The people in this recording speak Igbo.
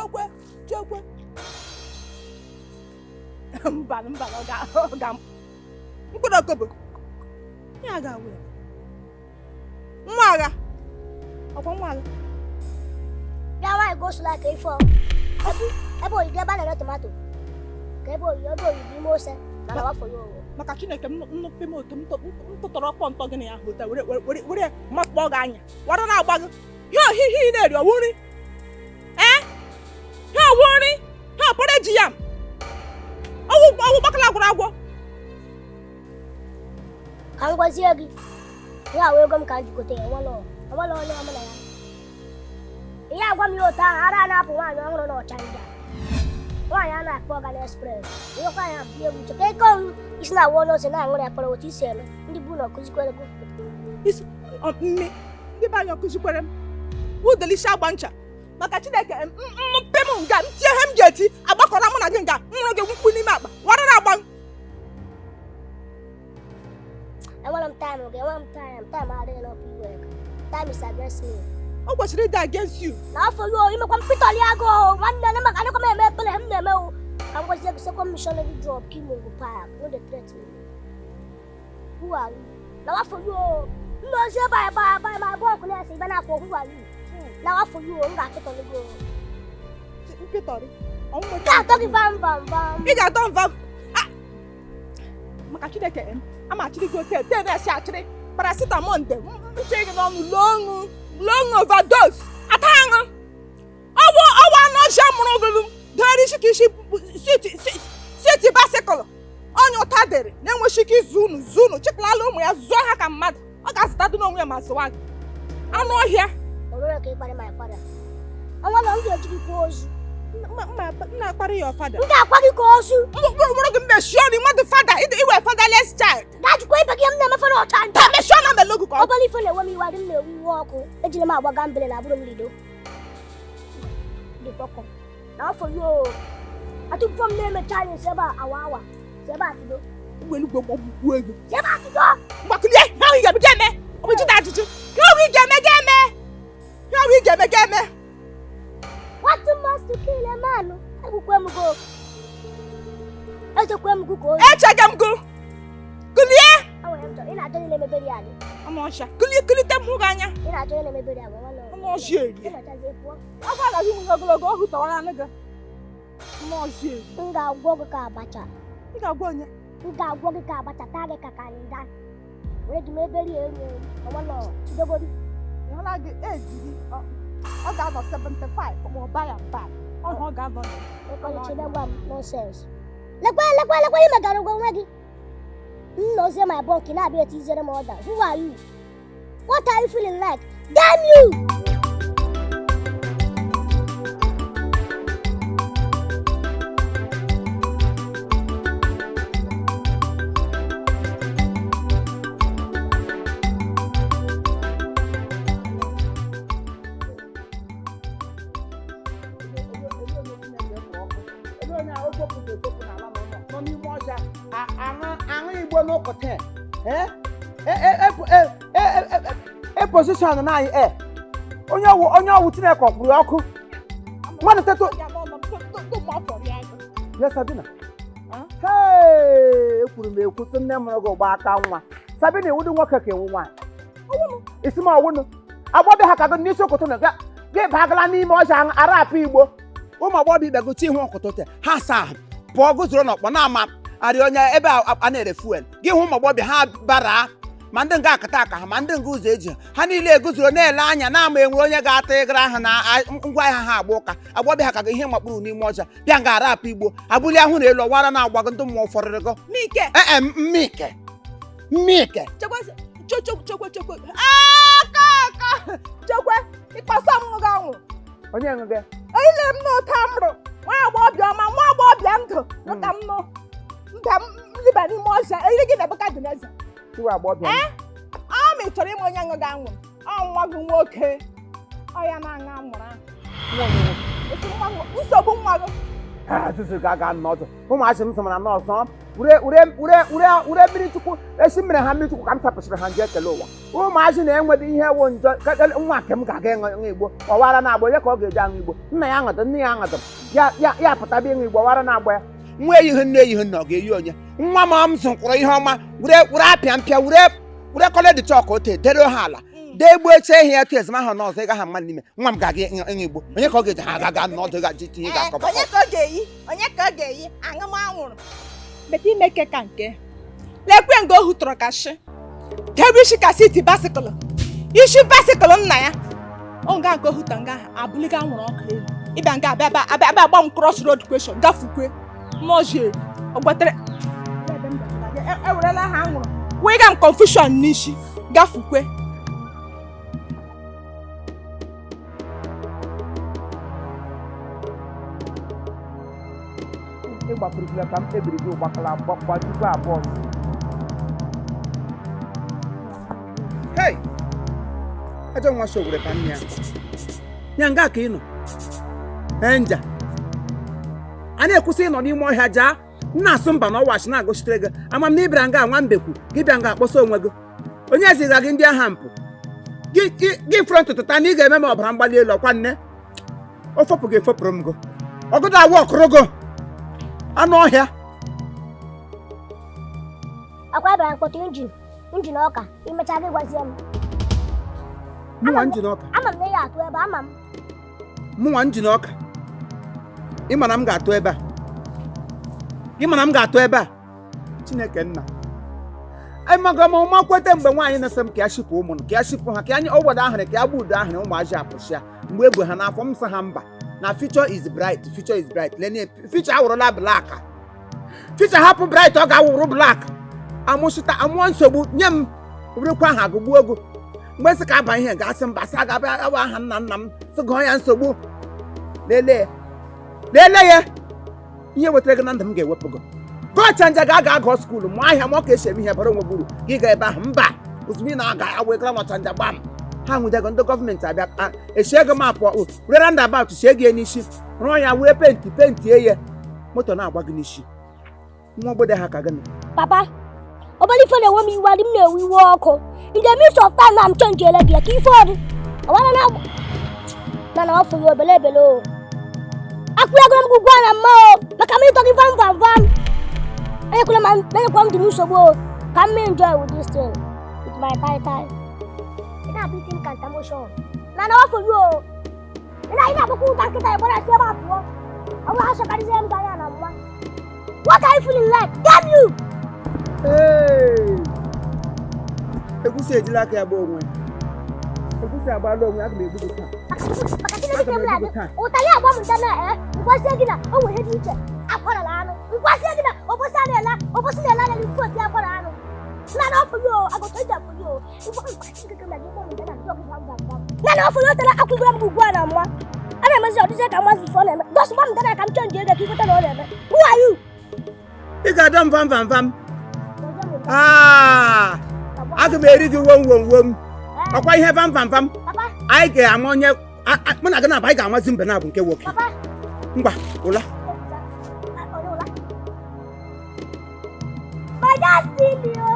Chekwe, chekwe. Mba, mba, ọ ga ọ ga mkpụrụ okobo. Ya ga-awụ ya. Nwa agha. Ọkwa nwa agha. Bịa nwaanyị ka o sola ka ife ọ. Ebe oyibo ebe a na-ere tomato. Ka ebe oyibo ebe oyibo ime ose mana wafọ ya owo. Maka Chineke m nnukwu m otu m tụtọrọ ọkpọ ntọ gị na ya hụta were were were makpọ gị anya wara na-agba gị ihe ohihi ị na-eri ọwụ nri ee ihe ọwụ nri ihe ọpọrọ eji ya ọwụ ọwụ gbakala gwụrụ agwọ. Ka m gwazie gị, ihe awụ ego m ka m ji gote ya nwere onwere onye ọmụ na ya. Ihe agwa m ya otu ahụ ara na-apụ nwaanyị ọhụrụ na ọcha ndị a. Nwaanyị a na-akpọ Ọgana Express. Ịhụkwa ya bụ egwu cheka eke ọrụ isi na-awụ onye ose na-aṅụrị akpọrọ otu isi eme ndị bụ na ọkụzikwere gị. Isi mme ndị be anyị ọkụzikwere m udelisi agba ncha maka Chineke mpe m nga m tie ihe m ga-eti agbakọrọ mụ na gị nga nwụrụ gị mkpu n'ime akpa wara na-agba m. Enwere m time gị, enwere m time, time adịghị n'ọkụ iwe. Time is against me. O kwesịrị ịdị against you. Na afọ yo imekwa mpịtọli agụụ nwanne m maka anịkwa m eme ekpere m na-eme o. Ka m gwazie gị second missionary job ka Imo Park no dey threat me. Who are you? Na afọ yo nna ozi ebe a ebe a ebe a ma abụọ ọkụ na-ese ibe na-akpọ who are you? Na afọ yo m ga-apịtọli gị o. Mpịtọrị. M ga-atọ gị vam vam vam. Ị ga-atọ m vam. Maka Chineke m ama achịrị gị ote te na-esi achịrị paracetamol nde nche gị n'ọnụ loo ọṅụ loo ọṅụ overdose ata aṅụ ọwụ ọwụ anụ ọhịa mụrụ gị dere isi ka isi siti basikụl onye ụta dịrị na-enweghị ike izu unu zuo unu chịkọlala ụmụ ya zụọ ha ka mmadụ ọ ga-azụtadụ n'onwe ya ma zụwa gị anụ ọhịa. Orere ka ịkparị my father. Ọnwa na m ga-eji gị kwuo ozu. M na-akparị ya fada. M ga-akwa gị ka ozu. Mụrụ gị mmechi ọnụ mmadụ fada iwe fatherless child. Gajikwa ibe gị m na-emefe n'ọcha nta. Ta mechie ọnụ melogu ka ọ. Obere ife na-ewe m iwe adị m na-ewe iwe ọkụ. Ejiri m agba gambele na abụrụ m lido. Dị fọkọ. Na afọ yo. Atụpụ m na-eme Chinese ebe a awa awa. Si ebe a bido. Ụgbọelu gbogbo ego. Si ebe a bido. Mgbakulie ihe ahụ ị ga-eme ga-eme. Ọ bụ jide ajụjụ. Ihe ahụ ị ga-eme ga-eme. Ihe ahụ ị ga-eme ga-eme. What must to kill a man? Egbukwe m go. Echekwe m gụ ka ozu. Echege m gụ. Kulie. Enwere m chọrọ. Ị na-achọ onye na-emebere ya gị. Ọnụ ọcha. Kulie kulite m hụ gị anya. Ị na-achọ onye na-emebere ya gị. Ọnụ ọcha erie. Ị na-achazi pụọ. Ọ gwara gị nwe ogologo ohu tọwara anụ gị. Ọnụ ọcha erie. M ga-agwọ gị ka abacha. Ị ga-agwọ onye? M ga-agwọ gị ka abacha taa gị ka kanda. Were gị mebere ya elu elu. Ọnwa chidogodi. Ị hụla gị eji gị. Ọ ga-anọ 75 ma ọ ba ya mba. Ọ hụ ọ ga-anọ. Ịkọlichide gwa m nonsense. Lekwe lekwe lekwe ị megara ụgwọ onwe gị. Nna ozie my bunk na-abịa etizere m ọda. Who are you? What are you feeling like? Damn you! E position na anyị e onye ọwụ Chineke ọkpụrụ ọkụ mmadụ tetụ ya Sabina. Hey, ekwuru m ekwu sị nne mụrụ gị gba aka nwa Sabina iwu dị nwoke ka ewu nwaanyị isi m ọwụnụ agbọbịa ha ka gị n'isi ụkụtụ na gị bagala n'ime ọja arapụ igbo ụmụ agbọghọbịa ibe gụta ihu ọkụtụ ha saa ahụ pụọ gụzoro n'ọkpọ na-ama arị onye ebe a na-ere fuel gị hụ ụmụ agbọghọbịa ha bara ma ndị nga akata aka ha ma ndị nga ụzọ eji ha niile eguzoro na-ele anya na-ama enwere onye ga-ata ịgara ha na ngwa ahịa ha agba ụka agbọghọbịa ha ka gị ihe makpụrụ n'ime ọja bịa nga arapụ igbo abụli ahụ na elu ọwara na-agbago ndị mmụọ fọrịrịgo Mike ee mmike mmike chekwe chekwe chekwe aka aka chekwe ịkpasa m gị anwụ onye ṅụ gị ile m n'ụta mrụ nwa agbọghọbịa ọma nwa agbọghọbịa ndụ nụka m nụ mba m liba n'ime ọja eriri gị na Nebukadneza ee ọ ma ị chọrọ ịma onye ṅụ gị anwụ ọ nwa gị nwoke ọ ya na-aṅụ anwụrụ ahụ nsogbu nwa gị azụzụ ga-aga n'ọzọ ụmụazị m sọmara nọọsụ Were were were were were mmiri chukwu esi mmiri ha mmiri chukwu ka m sapụsịrị ha nje ekele ụwa. Ụmụazị na-enwedị ihe wụ njọ nwa nke m ga-aga ịṅụ igbo ọwara na-agba onye ka ọ ga-eji aṅụ igbo nna ya aṅụdụ nne ya aṅụdụ ya ya ya pụtaba ịṅụ igbo ọwara na-agba ya nwa eyighị nne eyighị nna ọ ga-eyi onye nwa ma m zụkwụrụ ihe ọma were were apịa mpịa were were kọle dị chọk ote dere ha ala dee gbuo eche ihe ya tụ ezumahụ n'ọzọ ị gaghị mma n'ime nwa m ga-aga ịṅụ igbo onye ka ọ ga-eji ha aga n'ọdụ gaji tinye ga-akọba onye ka ọ ga-eyi onye ka ọ ga-eyi aṅụ m anwụrụ beta ime ke ka nke lekwe nga ohu tọrọ ka shi debe isi ka siti basikụlụ isi basikụlụ nna ya ọ nga nke ohu tọ nga abụliga anwụrụ ọkụ elu ịbịa nga abịa abịa abịa agba m cross road question gafukwe mmụọ ọgbatere ewerela ha anwụrụ wega m confusion n'isi gafukwe Ịgbakwurukula ka m kpebiri gị ụgbakala gbajikwa abụọ. Hei! Ajọ nwa Sowore ka nne ya. Ya nga ka ị nọ. Ee nja. A na-ekwusị ịnọ n'ime ọhịa jaa m na-asụ mba na ọwachi na-agụchitere gị ama m na ịbịara nga nwa mbekwu gị bịa nga akpọsa onwe gị onye ziga gị ndị agha mpụ gị fọrọ ntụtụ taa na ị ga-eme m ọbara mgbali elu ọkwa nne ofopụ gị efopụrụ m gị ọgụdụ awụ ọkụrụ gị anụ ọhịa akwa bịara mkpọtụ injin ọka imecha gị gwazie m mụnwa injin ọka ama m na ya atụ ebe ama m mụnwa injin ọka ị ma na m ga-atụ ebe a ị ma na m ga-atụ ebe a Chineke nna amaga m ụma kweta mgbe nwaanyị na-asị m ka ya shipụ ụmụ ka ya shipụ ha ka anyị ọgbọdọ ahụrụ ka ya gba udo ahụrụ ụmụazị apụsịa mgbe ebu ha n'afọ m sị ha mba na future is bright future is bright lenie future awụrụla black future hapụ bright ọ ga-awụrụ black amụsịta amụọ nsogbu nye m werekwa aha gụgbuo ogo mgbe sị ka aba ihe ga-asị mba sị aga abịa awa aha nna nna m sị gụọ ya nsogbu lelee lelee ya ihe wetara gị na ndụ m ga-ewepụ gị gọchanja ga-aga agụọ skuulu mụọ ahịa mụọ ka esi eme ihe bara onwe gị uru gị gaa ebe ahụ mba ozugbo ị na-aga awegara n'ọchanja gbam ha nwụdego ndị gọọmenti abịa esi ego mapụ were roundabout sie gị n'isi rụọ ya were penti penti eye moto na-agba gị n'isi nwa obodo ha ka gịnị papa obere ife na-enwe m iwe adị m na-ewe iwe ọkụ in the midst of time na m chenjiele gị ka ife ọdị ọwara na na na ọfụ ya obele ebele o akwụnyegoro m gị ụgwọ na mma o maka m ịtọ gị vam vam vam enyekwala m dị nsogbu o ka m enjoy with this thing with my tai tai ị na-abụ isi m kantamoshọn na na ọfụ ya o ị na-agbakwa ụta nkịta ị gbara si ebe a pụọ ọ bụrụ ha sọkarịzie m ganya na mma. What are you feeling like? Damn you! Hey! Egusi ejila aka ya gba onwe. Egusi agbala onwe, aga m egbu gị taa. Maka Chineke m na-adị, ụtalị agba m nta na ngwazie gị na o nwere ihe dị iche akwarala anụ. Ngwazie gị na obosi a na-ele obosi na-ele anya n'ifu otu akwara anụ. Na na ọfụ yo, agụta ije afụ yo. Maka Chineke m na-adị gba m nta na ndị ọgụ gwam gwam gwam. Na na ọfụ yo tara akwụgoro m ugbu a na mma. A na-emezi ọdịzie ka mmazi ife ọ na-eme. Just gba m nta na ka m chenji ego ka ikweta na ọ na-eme. Who are you? Ị ga-ada m vam vam vam. Ah! Aga m eri gị wom wom wom. Ọkwa ihe vam vam vam. Anyị ga-ama onye mụ na gị na-aba anyị ga-amazi mbe na abụ nke nwoke. Ngwa, ụla. My dad still you.